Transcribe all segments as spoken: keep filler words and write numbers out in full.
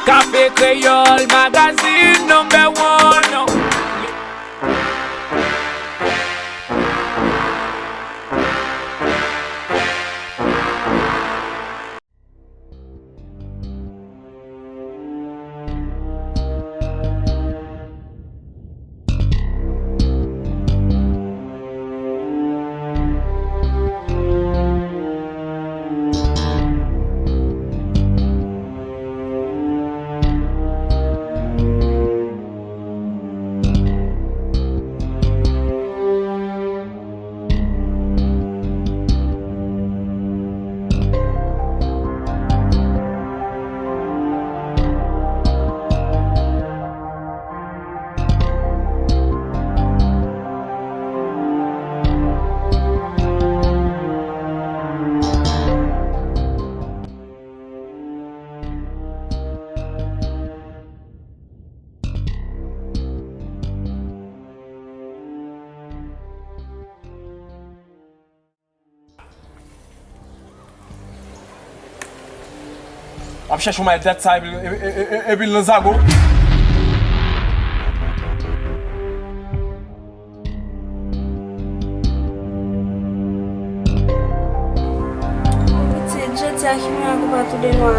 Kafe Kreyòl, magazine number one. W ap chèche yon mayèt dat sa epi, epi, epi, epi l nan zago. Pitit, jodi a ki mwen ak ou pa toude nwa?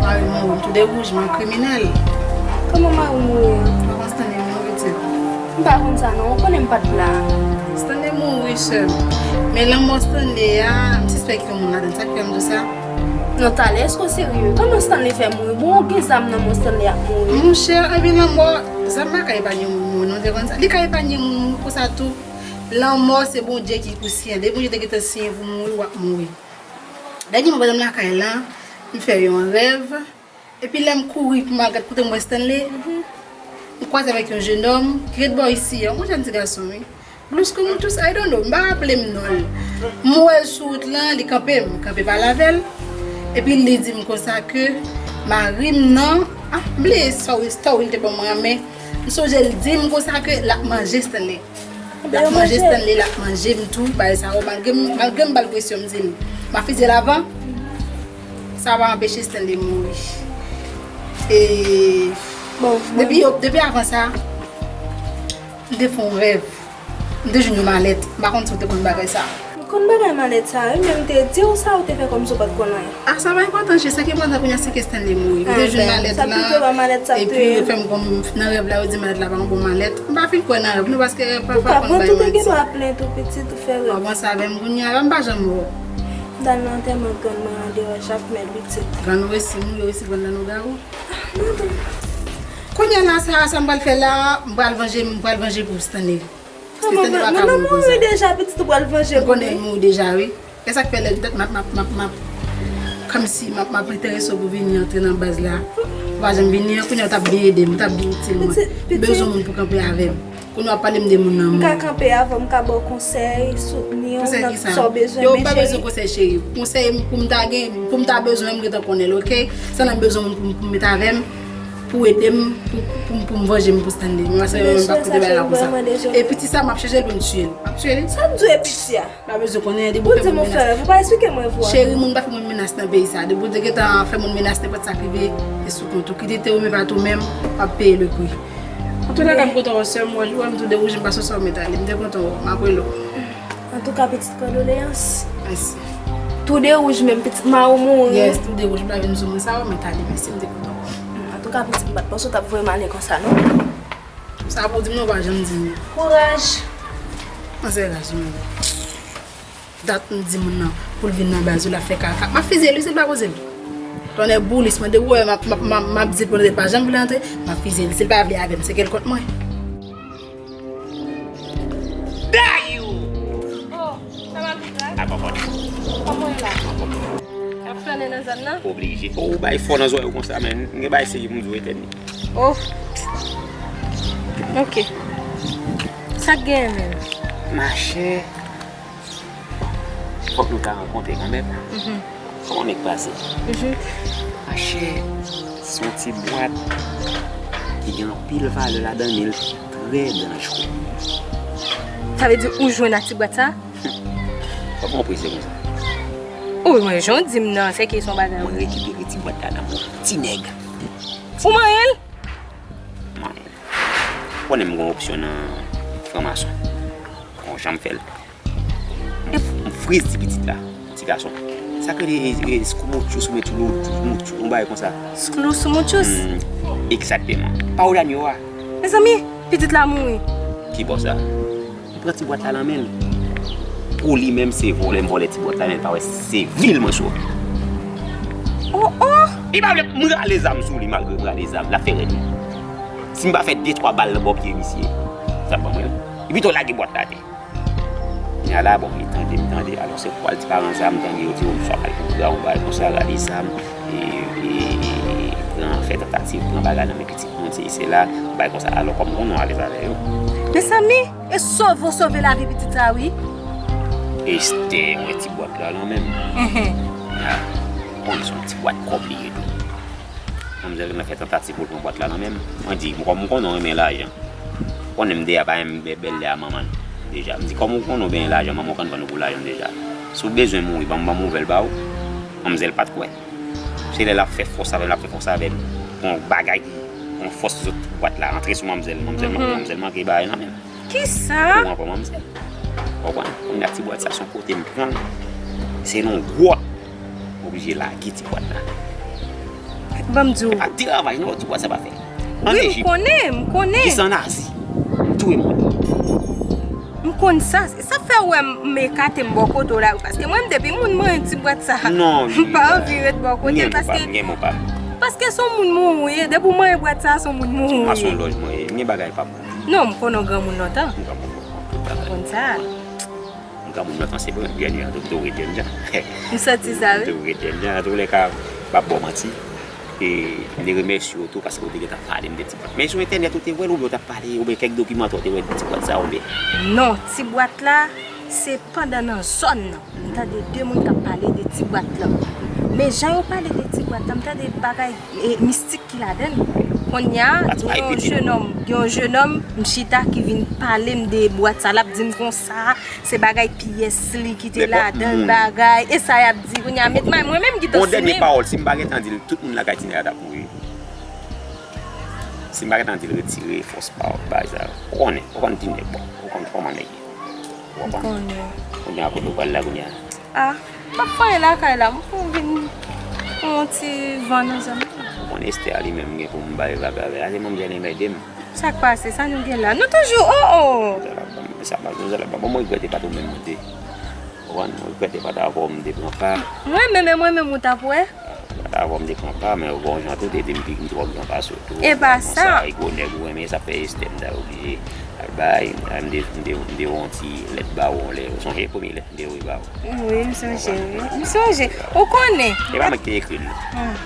Mari m mouri, m toude wouj, m an kriminèl. Kòman mari w mouri an? Kòman Stanley mouri, pitit? M pa konn sa non, ou konnen m pa t la. Stanley mouri, sè m. Men lanmò Stanley a, m sispèk yon moun ladan l. Sa k fè m di w sa? Non, talè, èske w serye? Kòman Stanley fè mouri? Bon, ou gen zam nan men w, Stanley ap mouri. Monchè, epi lanmò, zam pa ka epanye moun mouri, non, w te konn sa? Li ka epanye moun mouri konsa tou. Lanmò, se Bondye ki pou siyen. Depi Bondye te gentan siyen pou mouri, w ap mouri. Dènyèman, pandan m lakay la, m fè yon rèv. Epi lè m kouri pou m al gad kote m wè Stanley, m kwaze avèk yon jenòm ki ret bò isi a, yon jèn ti gason, wi. Blues kou mwen tous, I don't know, m pa raple m non l. M wè l sou wout lan, li kanpe, m kanpe pale avè l. Epi li di m konsa ke mari m nan, ah, m bliye story, story l te ban mwen an, men m sonje l di m konsa ke l ap manje Stanley. L ap manje Stanley, l ap manje m tou, bagay sa yo, malgre m, malgre m ba l presyon, m di l, m a fizye l avan, sa pa anpeche Stanley mouri. E bon, depi, depi avan sa, m te fè yon rèv. M te jwenn yon malèt. M pa konn si w te konn bagay sa. M konn bagay malèt sa, wi, men m te di w sa, ou te fè kòmsi w pa t konn anyen. Ah, sa pa enpòtan, cheri. Sa ki enpòtan kounye a, se ke Stanley mouri. M te jwenn malèt lan, epi yo fè m konn nan rèv la, yo di malèt la pa yon bon malèt. M pa fin kwè nan rèv, non, paske rèv pafwa konn bay manti. Ou ka pran tout, ou gen dwa plen tou, pitit, ou fè rèv. Ou avanse avè m kounye a, m pa janm wè w. M t al nan antèman grann mwen andeyò, Jakmèl, pitit. Grann ou resi mouri, yo resi grann nan lougawou. Ah, madanm. Kounye a la, sa, sa m pral fè la, m pral vanje, m pral vanje pou Stanley. Paske Stanley pa ka mouri konsa. Maman mouri deja, pitit, ou pral vanje pou li. M konnen l mouri deja, wi. E sa k fè lè m, m ap, m ap, m ap, m ap, kòmsi m ap, m ap enterese w pou vini antre nan baz la. Ou pa janm vini an, kounye a w t ap byen ede m, ou t ap byen itil mwen. M bezwen moun pou kanpe avè m. Kounye a w ap pale m de moun nan. M ka kanpe avè w, m ka ba w konsèy, soutni w nan tout sa w bezwen, men cheri. Yo, m pa bezwen konsèy, cheri. Konsèy m, pou m ta gen, pou m ta bezwen, m gentan konnen l, oke? Sèlman m bezwen moun pou, pou m met avè m, pou ede m, pou, pou, pou m vanje m pou Stanley. Men se mwen menm pa koute bagay la konsa. E piti sa, m ap chèche l pou m tiye l. M ap tiye l. Sa m di w e piti a? M pa bezwen konnen, depi w fè moun menas. Ou pa esplike mwen vre. Cheri, moun pa fè moun menas nan peyi sa. Depi w te gentan fè moun menas, nenpòt sa k rive, e sou kont ou. Kit te ou, men pa tou menm, w ap peye le pri. Antouka, m kontan wè w, sè m, wè, wè m tou de wouj, m pa sou sa w mèt ale. M te kontan wè w, m ap rele w. Antouka, pitit, kondoleyans. Mèsi. Tou de wouj menm, pitit, mari w mouri. Yes, tou de wouj, m pa vin sou mwen sa, w mèt ale, mèsi, m te kontan wè w. Antouka, pitit, m pa t panse w t ap voye m ale konsa, non. Sa pou w di m nan, w pa janm di m. Kouraj. Mwen se rason. Dat m di moun nan pou l vin nan baz ou, l ap fè kaka. M ap fizye l wi si l pa poze l. Tonnè boulis, mwen depi w wè m ap, m ap, m ap, m ap di l pou l pa janm vle antre, m ap fizye l. Si l pa vle avè m, se ke l kont mwen. Dayou! Oh, sa va, Luka? Apa pòt. Kòman w ye la? Apa pòt. Ap flannen nan zòn nan? Oblije. Oh, ou bay fò nan zòrèy ou konsa, men m gen bagay serye pou m di w, etèn. Oh. Ok. Sa k genyen menm? Machè. Fòk nou ta rankontre kanmenm. Mhm. Kòman nèg pase? Mhm. Machè, se yon ti bwat ki gen anpil valè ladan l, men l trè danjre. Sa vle di ou jwenn ak ti bwat sa? Fòk mwen prese konsa. Ou, mwen, jan w di m nan, se ke se yon bagay. Mwen rekipere ti bwat la nan men yon ti nèg. Ou manyen l? Manyen l. Ou konnen m gen opsyon nan franmason. Bon, jan m fè l. M friz ti pitit la, ti gason. Sa k rele, e, e, scroomochus, ou met yon, yon bagay konsa. Scroomochus? Hmm, egzakteman. Pawòl Daniel a. Mezanmi, pitit la mouri. Ki bò sa? M pran ti bwat la nan men l. Pou li menm se vòlè, m vòlè ti bwat la, men l pa wè se vil mwen sove. Oh, oh! Li pa vle, m rale zam sou li, malgre m rale zam, l ap fè rèd li. Si m pa fè de twa bal nan bò pye misye, sa ban mwen. Li pito lage bwat la atè. Kounye a la, bon, li tande, m tande. Alò, se pral ti paran zam, tande yo di, oh, swa pral pou bra, yon bagay konsa, rale zam, e, e, e, pran, fè tantativ, pran bagay nan men pitit moun, se, se la, bagay konsa. Alò, kòm konnen w alèz avè yo. Mezanmi, e sove w sove lavi pitit sa, wi. Estè, mwen ti bwat la nan men m. Mhm. Ah, konnen se yon ti bwat kòb li ye tou. Manmzèl nan fè tantativ pou l pran bwat la nan men m. Mwen di, kòm m konnen w renmen lajan. Konnen m deja pa renmen bèl lè a manman l. Deja, m di, kòm ou konnen w benyen lajan, manman w konn vann ou pou lajan deja. Si w bezwen mouri, ban m, ban m ouvè l ba ou. Manmzèl pa t kwè. Se lè l ap fè fòs avè m, l ap fè fòs avè m. Yon bagay ki, yon fòs ki sot bwat la, antre sou manmzèl, manmzèl, mhm, manmzèl manke bagay nan men m. Kisa? Kouran pran manmzèl. Ou konprann? Kounye a ti bwat sa, se yon kote m pran l. Se nan yon gwòt. M oblije lage ti bwat la. Ban m di w. E pa ti travay non, ti bwat sa pa fè. An Ejip. Wi, m konnen, m konnen. Jis an Azi. Tou e mond. M konn sa. Sa fè w wè m, m ekate m bò kote w la, wi, paske mwen, m depi moun manyen ti bwat sa, non, m pa anvi ret bò kote l, paske, paske se yon moun mouri, depi w manyen bwat sa, se yon moun mouri. Mason lòj mwen ye, m gen bagay pa m. Non, m konnen w granmoun lontan. M granmoun lontan. M konn sa. M granmoun lontan, se bon, jèn jan tou, m toujou ret jèn jan. M santi sa, wi. M toujou ret jèn jan, antoulèka, m p ap ba w manti. E m te remèsye w tou paske w te gentan pale m de ti bwat. Men sou entènèt ou te wè l oubyen w t ap pale, oubyen kèk dokimantè w te wè de ti bwat sa oubyen? Non, ti bwat la, se pandan nan zòn nan. M tande de moun k ap pale de ti bwat lan. Men jan yo pale de ti bwat lan, m tande bagay, e, mistik ki ladan l. Kounye a, gen yon jenòm, gen yon jenòm, m chita ki vin pale m de bwat sa, l ap di m konsa, se bagay pyès li ki te ladan l, bagay, e sa y ap di, kounye a, met may, mwen menm ki te simen. Yon dènye pawòl, si m pa gentan di l, tout moun lakay Tinè a t ap mouri. Si m pa gentan di l retire fòs pawòl, bagay sa, ou konnen, ou konn Tinè, bon, ou konn kòman nèg ye. Ou konprann? M konnen. Kounye a, kote w pral la, kounye a? Ah, m ap fè anyen lakay la, m pou vin pran yon ti van nan zòn nan. Ou konn Estè a li menm, m gen pou m bay vag avè l. A, se manmzèl enmède m. Sa k pase? Sa nou gen la? Nou toujou, oh, oh! Manzè la, manzè la, bon, mwen regrète pa t ou menm mwen te. Ou konprann? Mwen regrète pa t avè w m te pran pa. Mwen menm, e mwen menm ou t ap wè? Pa t avè w m te pran pa, men ou gon jan tou, te di m pi m twò gran pase w tou. E pa sa. Sa, e gwo nèg ou renmen, sa fè Estè m ta oblije al bay, m te, m te, m te wè yon ti lèt ba w, yon lè, ou sonje premye lèt m te voye ba w? Wi, m sonje, wi. M sonje. Ou konnen. E pa mwen ki te ekri l, non. Hmm.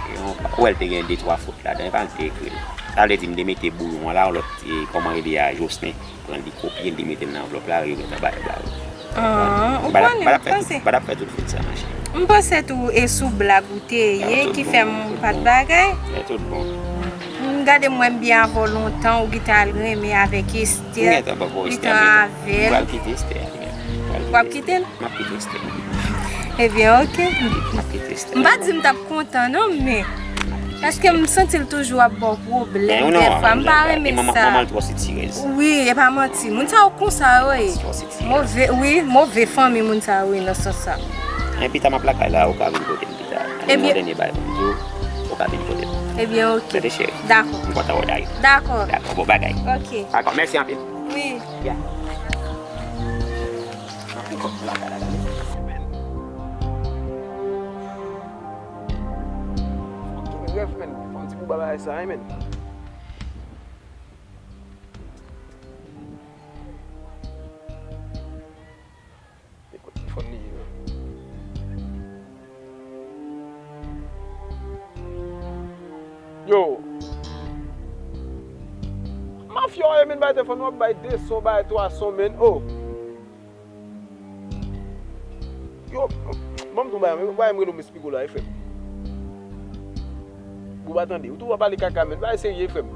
E non, ou wè l te gen de twa fot ladan, e pa mwen ki te ekri l. Sa vle di, m te mete bouyon an la, yon lòt, e, kòman rele a, Jocelyn, pran li kopye l, li mete l nan anvlòp la, yo gentan bay ba yo. Ah, ou konnen, m panse. M pa t ap fè tout, m pa t ap fè tout fèt sa, machè. M panse tou, e sou blag ou te ye, ki fè m pa t bagay. Men tout bon. M gade m wè m byen avè w lontan, ou gentan al renmen avèk Esther, gentan avè l. M pral kite Esther, men. W ap kite l? M ap kite Esther. Ebyen, oke. M ap kite Esther. M pa di m t ap kontan, non, men. Paske m santi l toujou ap ba w pwoblèm, dèfwa. M pa renmen sa. Manman l twò sitirèz. Wi, e pa manti. Moun sa yo konsa yo ye. Twò sitirèz. Move, wi, move fanmi moun sa yo ye nan sans sa. Men pita m ap lakay la, ou ka vin kote m pita. Ebyen. Yon dènye bagay pou m di w, ou ka vin kote m. Ebyen, oke. Tande, cheri. Dakò. M kontan wè w dayè. Dakò. Dakò, bon bagay. Oke. Dakò, mèsi anpil. Wi. Ya. Anpil kòb nan lakay la, tande. Fucking rèv, man. Fò m ti pou bagay sa, wi, man. E kot telefòn li ye la? Yo! Mafya w ye, men, bay telefòn, w ap bay de son, bay twa son, men, oh! Yo, ban m tou bay, bay m rele w, m esplike w la, wi, frè m. Ou pa tande, ou tou w ap pale kaka, men, bay serye, frè m.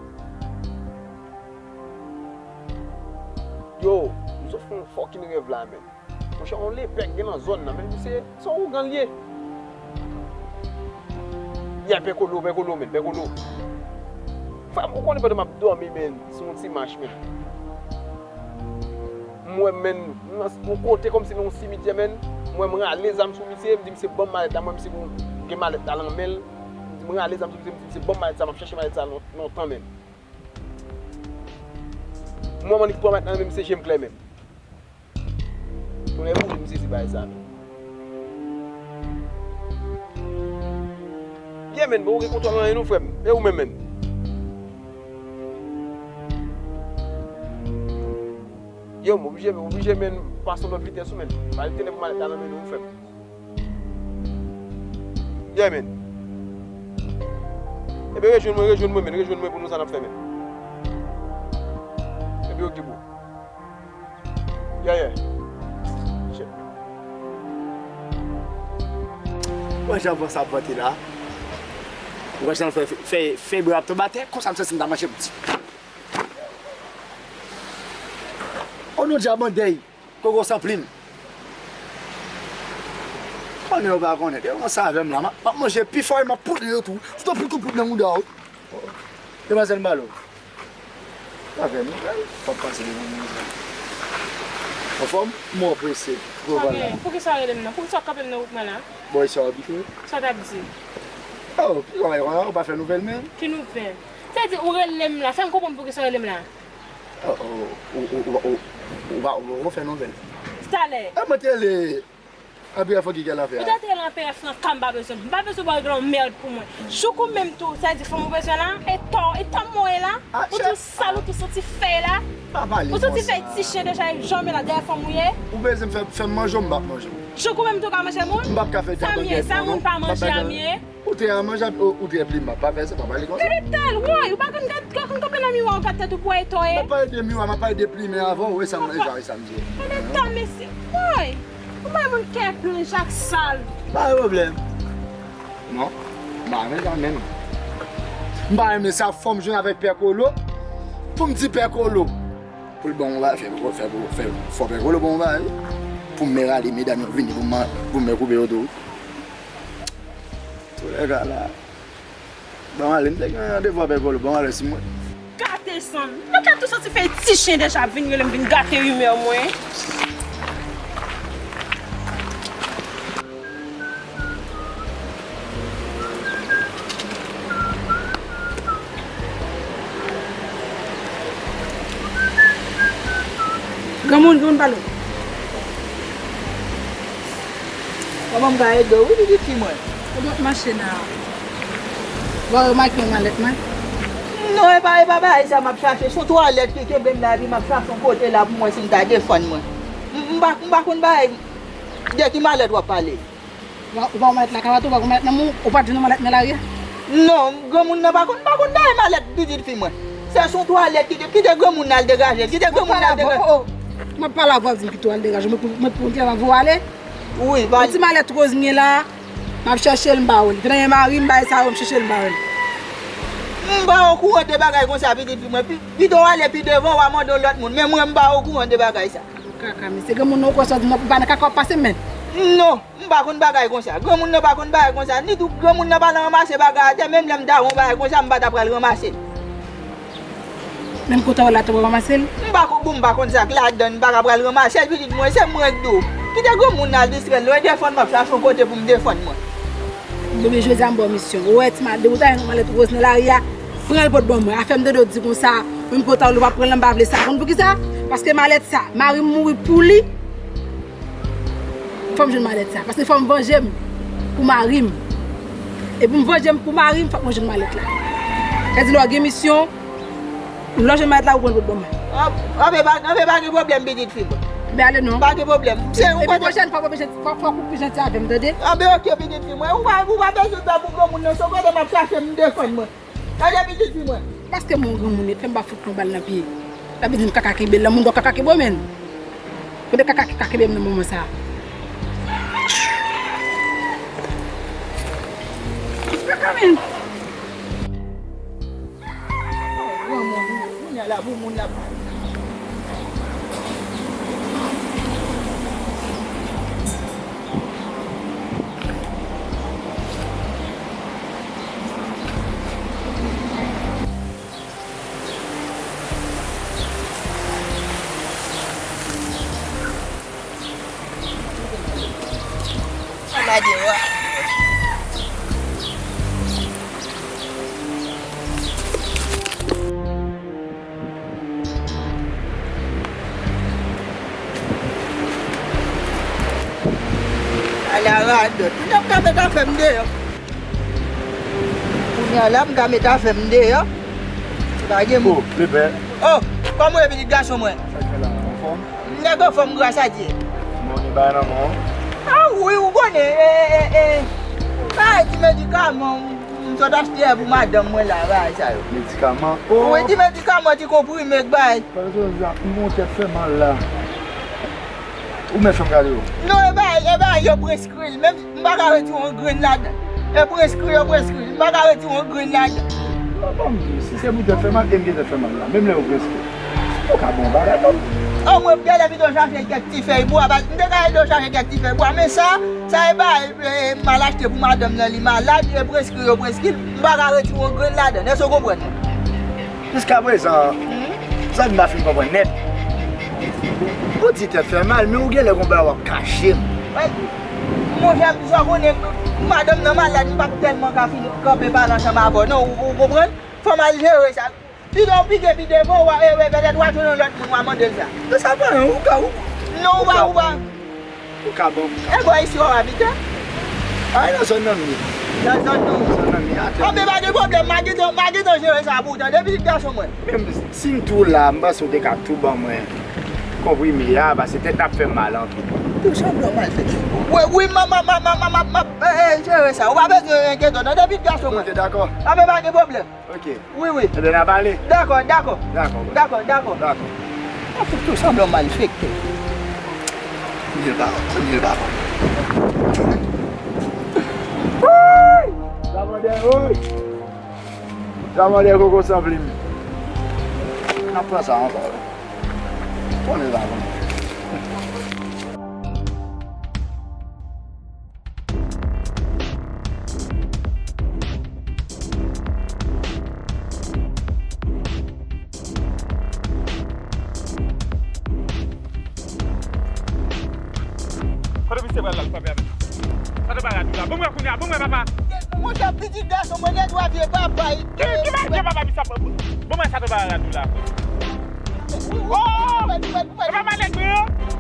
Yo, m sot fè yon fucking rèv la, men. Monchè, yon lepè k gen nan zòn nan, men se, se yon ougan l ye. Ya, Pè Kolo, Pè Kolo, men, Pè Kolo. Frè m, ou konnen pandan m ap dòmi, men, sou yon ti mach, men. M wè, men, m nan yon kote kòmsi nan yon simityè, men. M wè m rale zam sou misye, m di misye ban m malèt la, m wè misye gen, gen malèt la nan men l. M di m rale zam sou misye, m di misye ban m malèt sa, m ap chèche malèt sa lontan, men. M wè m annik pran malèt la nan men misye, je m klè, men. Tonnè boule m sezi bagay sa, men. Yeah, men, bon, ou gen kontwòl anyen non, frè m. E ou menm, men? Yo, m oblije, m oblije, men, pase yon lòt vitès ou, men. Pa rete nèg pou malèt la nan men nou, frè m. Yeah, men. Ebyen, rejwenn mwen, rejwenn mwen, men, rejwenn mwen pou nou sa n ap fè, men. Ebyen, ok, bro. Yeah, yeah. Shit. Mwen jan van sa ap vante la. Mwen jan fè, fè, fè bra ap tonbe atè, konsa m santi m ta manje m ti. O non, djab andèy, koko san plim. Konnen yo pa konnen, yo ranse avè m la, m ap, m ap manje pi fò e m ap poudre yo tou. Tout an poud, tout poud nan mouda w. Demwazèl Malo. Pa fè nouvèl, w ap pase devan moun sa. Anfòm? M wè w prese. Gwo val la. Poukisa w rele m nan? Poukisa w kanpe m nan wout mwen la? Bon, e sa w abitye? Sa w t ap di? Oh, ki bagay konsa, ou pa fè nouvèl menm? Ki nouvèl? Sa di ou rele m la, fè m konprann poukisa w rele m la. Oh, oh, ou, ou, ou, ou, ou pa, ou poko fè nouvèl. Talè. E mwen te rele. Anpil efò ki gen lan fè a. Ou ta te lan pè franka, m pa bezwen. M pa bezwen w ba w gran mèd pou mwen. Jouk ou menm tou, sa di fanm ou bezwen la, e tò, e tò mwen la. Ah, ou tou sal, ou tou santi fèy la. Pa pale konsa. Ou santi fèy ti chen deja, janm la dèyè fanm ou ye. Ou bezwen fè, fè m manje w, m p ap manje w. Jouk ou menm tou ka manje moun? M p ap ka fè djab andèy pou nou. Sa moun pa manje a m ye. Ou te a manje, ou, ou te plim, m ap pa fè sa, pa pale konsa. Gade tèl, woy, ou pa konn gad, pa konn kanpe nan miwa, ou gad tèt ou pou wè e tò ye. M ap pale de miwa, m ap pale de plimen avan, ou wè sa m, e sa, e sa m di. Gade tèl, mesye, woy. Ou bay moun kè plen, jak sal. Pa gen pwoblèm. Non, m pa renmen sa menm. M pa renmen sa, fò m jwenn avèk Pè Kolo. Pou m di Pè Kolo. Pou l ban m yon bagay, fè, fè, fè, fò Pè Kolo ban m yon bagay. Pou m rale medam yo vini, pou m, pou m koupe yo tou. Toulèka la. Ban m ale, m te gen randevou avèk Polo, ban m ale sou mwen. Gate san. Mwen ka tou santi fèy ti chen deja ap vin rele m vin gate imè mwen. Granmoun, vin pale. Kòman m ka ede w wi, pitit fi mwen? Kòman w ap mache la? Ou pa remake yon malèt mwen? Non, e pa, e pa bagay sa m ap chache. Se yon twalèt ki kenbe m la, epi m ap chache yon kote la pou m wè si m ta defann mwen. M, m pa, m pa konn bagay de ki malèt w ap pale. Ou pa, ou pa wè malèt la ka bat ou, ou pa wè malèt nan men w, ou pa t jwenn yon malèt nan lari a? Non, granmoun nan pa konn, pa konn bay malèt pitit fi mwen. Se sou twalèt kite, kite granmoun nan al degaje, kite granmoun nan al degaje. Oh, oh, oh. M ap pale avè w, di m kite w al degaje, mwen pou, mwen pou m kite w ale. Wi, yon ti malèt wòz m gen la, m ap chèche l, m ba ou li. Pandan gen mari m, bay sa yo, m chèche l, m ba ou li. M pa okouran de bagay konsa, pitit fi mwen. Pi, pito w ale pi devan, w a mande yon lòt moun. Men mwen, m pa okouran de bagay sa. Kaka, mesye, granmoun nan, ou kwè sa w di m nan, ou pa nan kaka w ap pase, men. Non, m pa konn bagay konsa. Granmoun nan pa konn bagay konsa. Ni tou, granmoun nan pa nan ranmase bagay atè, menm lè m ta wè yon bagay konsa, m pa ta pral ranmase l. Menm kote w la, tou w ranmase l? M pa konn, bon, m pa konn sa k ladan l, m pa ka pral ranmase l, pitit mwen, se mwen k di w. Kite granmoun nan al distrè l, non, e defann m ap chache yon kote pou m defann mwen. Depi jodi a, m ba w misyon. Ou wè ti malèt, depi w ta jwenn yon malèt wòz nan lari a, pran l pot ban mwen. Afè m tande w di konsa, menm pantalon ou pa pran l, m pa vle sa. Konn poukisa? Paske malèt sa, mari m mouri pou li. Fò m jwenn malèt sa. Paske fò m vanje m pou mari m. E pou m vanje m pou mari m, fòk mwen jwenn malèt la. Sa di lè w gen misyon, lè w jwenn malèt la, ou pran l pot ban mwen. Anben, pa, anben, pa gen pwoblèm, pitit fi mwen. Ben ale non. Pa gen pwoblèm. Se yon kote. Epi pwochèn fwa, fò w pi janti, fò, fò w pi janti avè m, tande? Anben, ok, pitit fi mwen. Ou pa, ou pa bezwen pè pou granmoun nan, se yon kote m ap chache m defann mwen. Tande pitit fi mwen. Paske mwen granmoun, fè m pa fout yon bal nan pye. Sa vle di m kaka kenbe l, nan moun bò kaka kenbe w, men. Kote kaka ki ka kenbe m nan moman sa a? Kaka, men. Granmoun, kounye a la, pou moun la. Radòt. Kounye a m ka met afè m deyò. Kounye a la m ka met afè m deyò. Pa gen moun. Oh, lepè. Oh, kòman w ye pitit gason mwen? Sa k fè la, anfòm? M nèg anfòm gras a Dye. Bon, gen bagay nan men w? Ah wi, ou konnen, e, e, e, e. Sa e ti medikaman m sot achte a pou madanm mwen la, bagay sa yo. Medikaman? Oh. Wi, ti medikaman, ti konprime, bagay. Pale sou sa, m gon tèt fè mal la. Ou mèt fè m gade yo. Non, e bagay, e bagay yo preskri l. Menm m pa ka retire yon grenn ladan. E preskri, yo preskri l. M pa ka retire yon grenn ladan. Bon, bon, si se pou tèt fè mal, e m gen tèt fè mal la. Menm lè yo preskri. Ou ka bon bagay, non? O mwen, m te lè pito chache kèk ti fèy bwa. M te ka ede w chache kèk ti fèy bwa. Men sa, sa e bagay, e, m al achte pou madanm nan, li malad, e preskri, yo preskri l. M pa ka retire yon grenn ladan. Èske w konprann mwen? Jiskaprezan, sa m pa fin konprann nèt. Ou di tèt fè mal, men ou genlè gon bagay w ap kache m. Wè, monchè, m sa konnen, madanm nan malad, m p ap tèlman ka fin kanpe pale ansanm avè w, non, ou, ou konprann? Fò m al jere sa. Pito w pike pi devan, w a, e, e, petèt w a jwenn yon lòt moun, w a mande l sa. Men sa pa anyen, ou ka, ou... Non, ou pa, ou pa. Ou ka ban m. E bò isi w abite? A, nan zòn nan m ye. Nan zòn nan w ye? Zòn nan m ye, atè. Anben, pa gen pwoblèm, m a gentan, m a gentan jere sa pou ou, tande, pitit gason mwen. Menm si m tou la, m panse w te ka tou ban mwen konprime a, paske tèt ap fè m mal anpil. Tou sanble w malfektè. Wi, wi, m a, m a, e, e, jere sa. Ou pa bezwen enkyete w, tande, pitit gason mwen. Ok, dakò. Anben, pa gen pwoblèm. Ok. Wi, wi. Ebyen, n a pale. Dakò, dakò. Dakò, bro. Dakò, dakò. Dakò. Ou fout tou sanble yon malfektè. Kounye l pa, kounye l pa bon. Woy! Sa mande, woy! Sa mande koko san plim. N ap pran sa ankò, wi. Konnen l pa bon. Kote misye pral la, l frape avè l? Sa te bay radyo la. Bon, mwen kounye a, bon, mwen papa. Monchè, pitit gason mwen, gen dwa vye papa. Ki, ki bay vye papa, misye ap, bon, mwen sa te bay radyo la. Oh! E papa nèg mwen an?